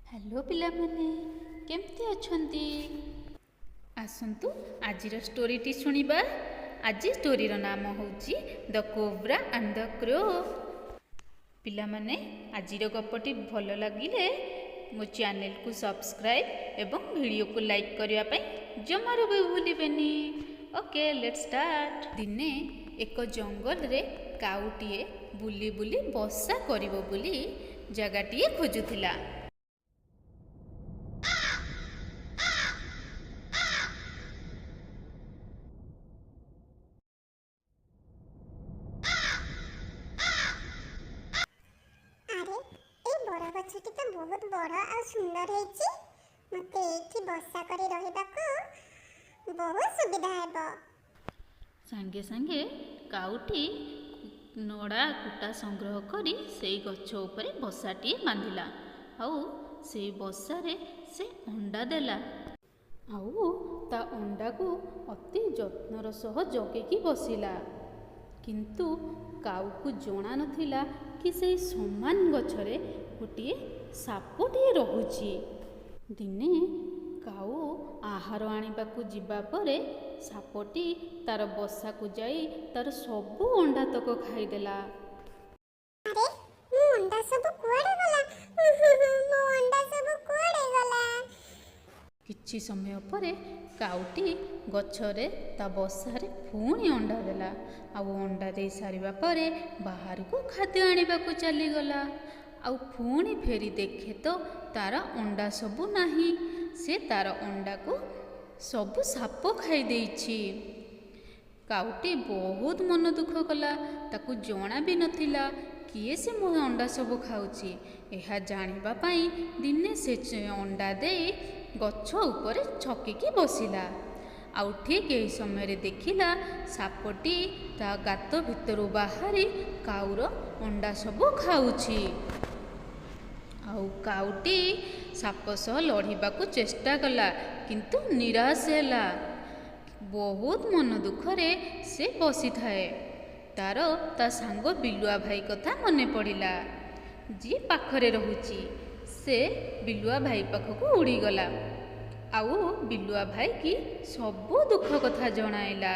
Hello ପିଲାମାନେ, କେମିତି ଅଛନ୍ତି? ଆସନ୍ତୁ ଆଜିର ଷ୍ଟୋରିଟି ଶୁଣିବା। ଆଜି ଷ୍ଟୋରିର ନାମ ହେଉଛି the cobra and the crow. ପିଲାମାନେ, ଆଜିର ଗପଟି ଭଲ ଲାଗିଲେ ମୋ ଚ୍ୟାନେଲକୁ ସବସ୍କ୍ରାଇବ୍ ଏବଂ ଭିଡ଼ିଓକୁ ଲାଇକ୍ କରିବା ପାଇଁ ଜମାରୁ ବି ଭୁଲିବେନି। Okay, let's start. ଦିନେ ଏକ ଜଙ୍ଗଲରେ କାଉଟିଏ ବୁଲି ବୁଲି ବସା କରିବ ବୋଲି ଜାଗାଟିଏ ଖୋଜୁଥିଲା। ଆରେ, ଏଇ ବରଗଛଟି ତ ବହୁତ ବଡ଼ ଆଉ ସୁନ୍ଦର ହେଇଛି। ମତେ ଏଇଠି ବସା କରି ରହିବାକୁ ବହୁତ ସୁବିଧା ହେବ। ସାଙ୍ଗେ ସାଙ୍ଗେ କାଉଟି ନଡ଼ା କୁଟା ସଂଗ୍ରହ କରି ସେଇ ଗଛ ଉପରେ ବସାଟିଏ ବାନ୍ଧିଲା ଆଉ ସେଇ ବସାରେ ସେ ଅଣ୍ଡା ଦେଲା ଆଉ ତା ଅଣ୍ଡାକୁ ଅତି ଯତ୍ନର ସହ ଜଗିକି ବସିଲା। କିନ୍ତୁ କାଉକୁ ଜଣା ନଥିଲା କି ସେଇ ସମାନ ଗଛରେ ଗୋଟିଏ ସାପଟିଏ ରହୁଛି। ଦିନେ କାଉ ଆହାର ଆଣିବାକୁ ଯିବା ପରେ ସାପଟି ତାର ବସାକୁ ଯାଇ ତାର ସବୁ ଅଣ୍ଡାତକ ଖାଇଦେଲା। ଆରେ, ମୋ ଅଣ୍ଡା ସବୁ କୁଆଡ଼େ ଗଲା? ମୋ ଅଣ୍ଡା ସବୁ କୁଆଡ଼େ ଗଲା? କିଛି ସମୟ ପରେ କାଉଟି ଗଛରେ ତା ବସାରେ ପୁଣି ଅଣ୍ଡା ଦେଲା ଆଉ ଅଣ୍ଡା ଦେଇ ସାରିବା ପରେ ବାହାରକୁ ଖାଦ୍ୟ ଆଣିବାକୁ ଚାଲିଗଲା। ଆଉ ପୁଣି ଫେରି ଦେଖେ ତ ତାର ଅଣ୍ଡା ସବୁ ନାହିଁ। ସେ ତାର ଅଣ୍ଡାକୁ ସବୁ ସାପ ଖାଇ ଦେଇଛି। କାଉଟି ବହୁତ ମନ ଦୁଃଖ କଲା। ତାକୁ ଜଣା ବି ନଥିଲା କିଏ ସେ ମୋ ଅଣ୍ଡା ସବୁ ଖାଉଛି। ଏହା ଜାଣିବା ପାଇଁ ଦିନେ ସେ ଅଣ୍ଡା ଦେଇ ଗଛ ଉପରେ ଛକିକି ବସିଲା ଆଉ ଠିକ୍ ଏହି ସମୟରେ ଦେଖିଲା ସାପଟି ତା ଗାତ ଭିତରୁ ବାହାରି କାଉର ଅଣ୍ଡା ସବୁ ଖାଉଛି। ଆଉ କାଉଟି ସାପ ସହ ଲଢ଼ିବାକୁ ଚେଷ୍ଟା କଲା, କିନ୍ତୁ ନିରାଶ ହେଲା। ବହୁତ ମନ ଦୁଃଖରେ ସେ ବସିଥାଏ। ତାର ତା ସାଙ୍ଗ ବିଲୁଆ ଭାଇ କଥା ମନେ ପଡ଼ିଲା, ଯିଏ ପାଖରେ ରହୁଛି। ସେ ବିଲୁଆ ଭାଇ ପାଖକୁ ଉଡ଼ିଗଲା ଆଉ ବିଲୁଆ ଭାଇକି ସବୁ ଦୁଃଖ କଥା ଜଣାଇଲା।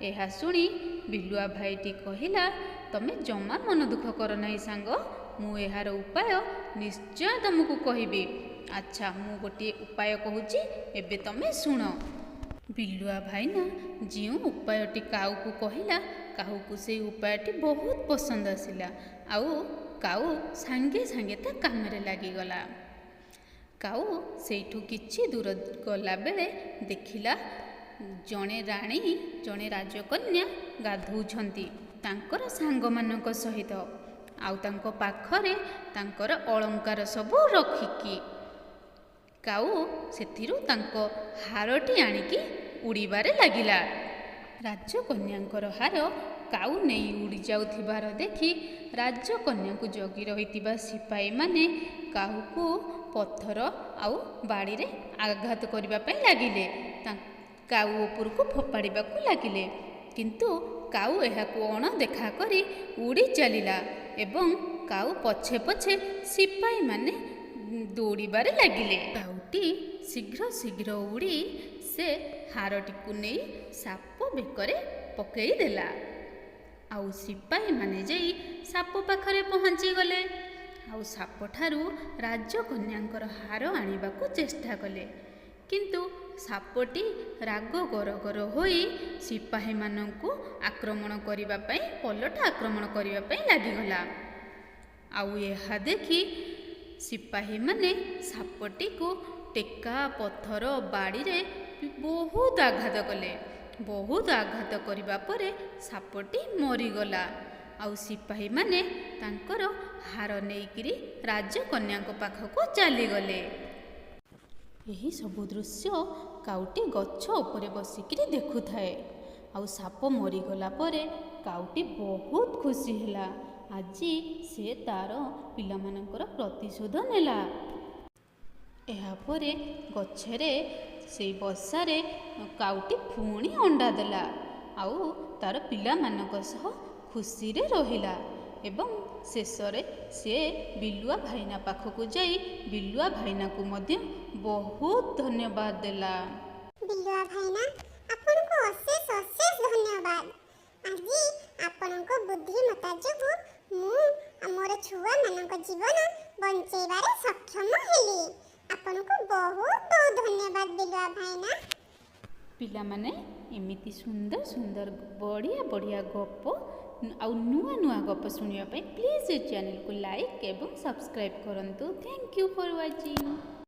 ଏହା ଶୁଣି ବିଲୁଆ ଭାଇଟି କହିଲା, ତମେ ଜମା ମନ ଦୁଃଖ କର ନାହିଁ ସାଙ୍ଗ, ମୁଁ ଏହାର ଉପାୟ ନିଶ୍ଚୟ ତମକୁ କହିବି। ଆଚ୍ଛା, ମୁଁ ଗୋଟିଏ ଉପାୟ କହୁଛି, ଏବେ ତମେ ଶୁଣ। ବିଲୁଆ ଭାଇନା ଯେଉଁ ଉପାୟଟି କାଉକୁ କହିଲା, କାଉକୁ ସେଇ ଉପାୟଟି ବହୁତ ପସନ୍ଦ ଆସିଲା ଆଉ କାଉ ସାଙ୍ଗେ ସାଙ୍ଗେ ତା କାମରେ ଲାଗିଗଲା। କାଉ ସେଇଠୁ କିଛି ଦୂର ଗଲାବେଳେ ଦେଖିଲା ଜଣେ ରାଣୀ, ଜଣେ ରାଜକନ୍ୟା ଗାଧୋଉଛନ୍ତି ତାଙ୍କର ସାଙ୍ଗମାନଙ୍କ ସହିତ ଆଉ ତାଙ୍କ ପାଖରେ ତାଙ୍କର ଅଳଙ୍କାର ସବୁ ରଖିକି। କାଉ ସେଥିରୁ ତାଙ୍କ ହାରଟି ଆଣିକି ଉଡ଼ିବାରେ ଲାଗିଲା। ରାଜକନ୍ୟାଙ୍କର ହାର କାଉ ନେଇ ଉଡ଼ି ଯାଉଥିବାର ଦେଖି ରାଜକନ୍ୟାଙ୍କୁ ଜଗି ରହିଥିବା ସିପାହୀମାନେ କାଉକୁ ପଥର ଆଉ ବାଡ଼ିରେ ଆଘାତ କରିବା ପାଇଁ ଲାଗିଲେ, କାଉ ଉପରକୁ ଫୋପାଡ଼ିବାକୁ ଲାଗିଲେ। କିନ୍ତୁ କାଉ ଏହାକୁ ଅଣଦେଖା କରି ଉଡ଼ି ଚାଲିଲା ଏବଂ କାଉ ପଛେ ପଛେ ସିପାହୀମାନେ ଦୌଡ଼ିବାରେ ଲାଗିଲେ। କାଉଟି ଶୀଘ୍ର ଶୀଘ୍ର ଉଡ଼ି ସେ ହାରଟିକୁ ନେଇ ସାପ ବେକରେ ପକେଇ ଦେଲା ଆଉ ସିପାହୀମାନେ ଯାଇ ସାପ ପାଖରେ ପହଞ୍ଚିଗଲେ ଆଉ ସାପଠାରୁ ରାଜକନ୍ୟାଙ୍କର ହାର ଆଣିବାକୁ ଚେଷ୍ଟା କଲେ। କିନ୍ତୁ ସାପଟି ରାଗ ଗରଗର ହୋଇ ସିପାହୀମାନଙ୍କୁ ଆକ୍ରମଣ କରିବା ପାଇଁ, ପଲଟା ଆକ୍ରମଣ କରିବା ପାଇଁ ଲାଗିଗଲା। ଆଉ ଏହା ଦେଖି ସିପାହୀମାନେ ସାପଟିକୁ ଟେକା ପଥର ବାଡ଼ିରେ ବହୁତ ଆଘାତ କଲେ। ବହୁତ ଆଘାତ କରିବା ପରେ ସାପଟି ମରିଗଲା ଆଉ ସିପାହୀମାନେ ତାଙ୍କର ହାର ନେଇକିରି ରାଜକନ୍ୟାଙ୍କ ପାଖକୁ ଚାଲିଗଲେ। ଏହି ସବୁ ଦୃଶ୍ୟ କାଉଟି ଗଛ ଉପରେ ବସିକିରି ଦେଖୁଥାଏ। ଆଉ ସାପ ମରିଗଲା ପରେ କାଉଟି ବହୁତ ଖୁସି ହେଲା। ଆଜି ସେ ତାର ପିଲାମାନଙ୍କର ପ୍ରତିଶୋଧ ନେଲା। ଏହାପରେ ଗଛରେ ସେଇ ବସାରେ କାଉଟି ପୁଣି ଅଣ୍ଡା ଦେଲା ଆଉ ତାର ପିଲାମାନଙ୍କ ସହ ଖୁସିରେ ରହିଲା ଏବଂ ଶେଷରେ ସିଏ ବିଲୁଆ ଭାଇନା ପାଖକୁ ଯାଇ ବିଲୁଆ ଭାଇନାକୁ ମଧ୍ୟ ବହୁତ ଧନ୍ୟବାଦ ଦେଲା। ବିଲୁଆ ଭାଇନା, ଆପଣଙ୍କୁ ଅଶେଷ ଅଶେଷ ଧନ୍ୟବାଦ। ଆଜି ଆପଣଙ୍କ ବୁଦ୍ଧିମତା ଯୋଗୁଁ ମୁଁ ଆଉ ମୋର ଛୁଆମାନଙ୍କ ଜୀବନ ବଞ୍ଚେଇବାରେ ସକ୍ଷମ ହେଲି। ଆପଣଙ୍କୁ ବହୁତ ବହୁତ ଧନ୍ୟବାଦ, ବିଲୁଆ ଭାଇନା। ପିଲାମାନେ, ଏମିତି ସୁନ୍ଦର ସୁନ୍ଦର, ବଢ଼ିଆ ବଢ଼ିଆ ଗପ ଆଉ ନୂଆ ନୂଆ ଗପ ଶୁଣିବା ପାଇଁ ପ୍ଲିଜ୍ ଏ ଚ୍ୟାନେଲକୁ ଲାଇକ୍ ଏବଂ ସବସ୍କ୍ରାଇବ୍ କରନ୍ତୁ। Thank you for watching.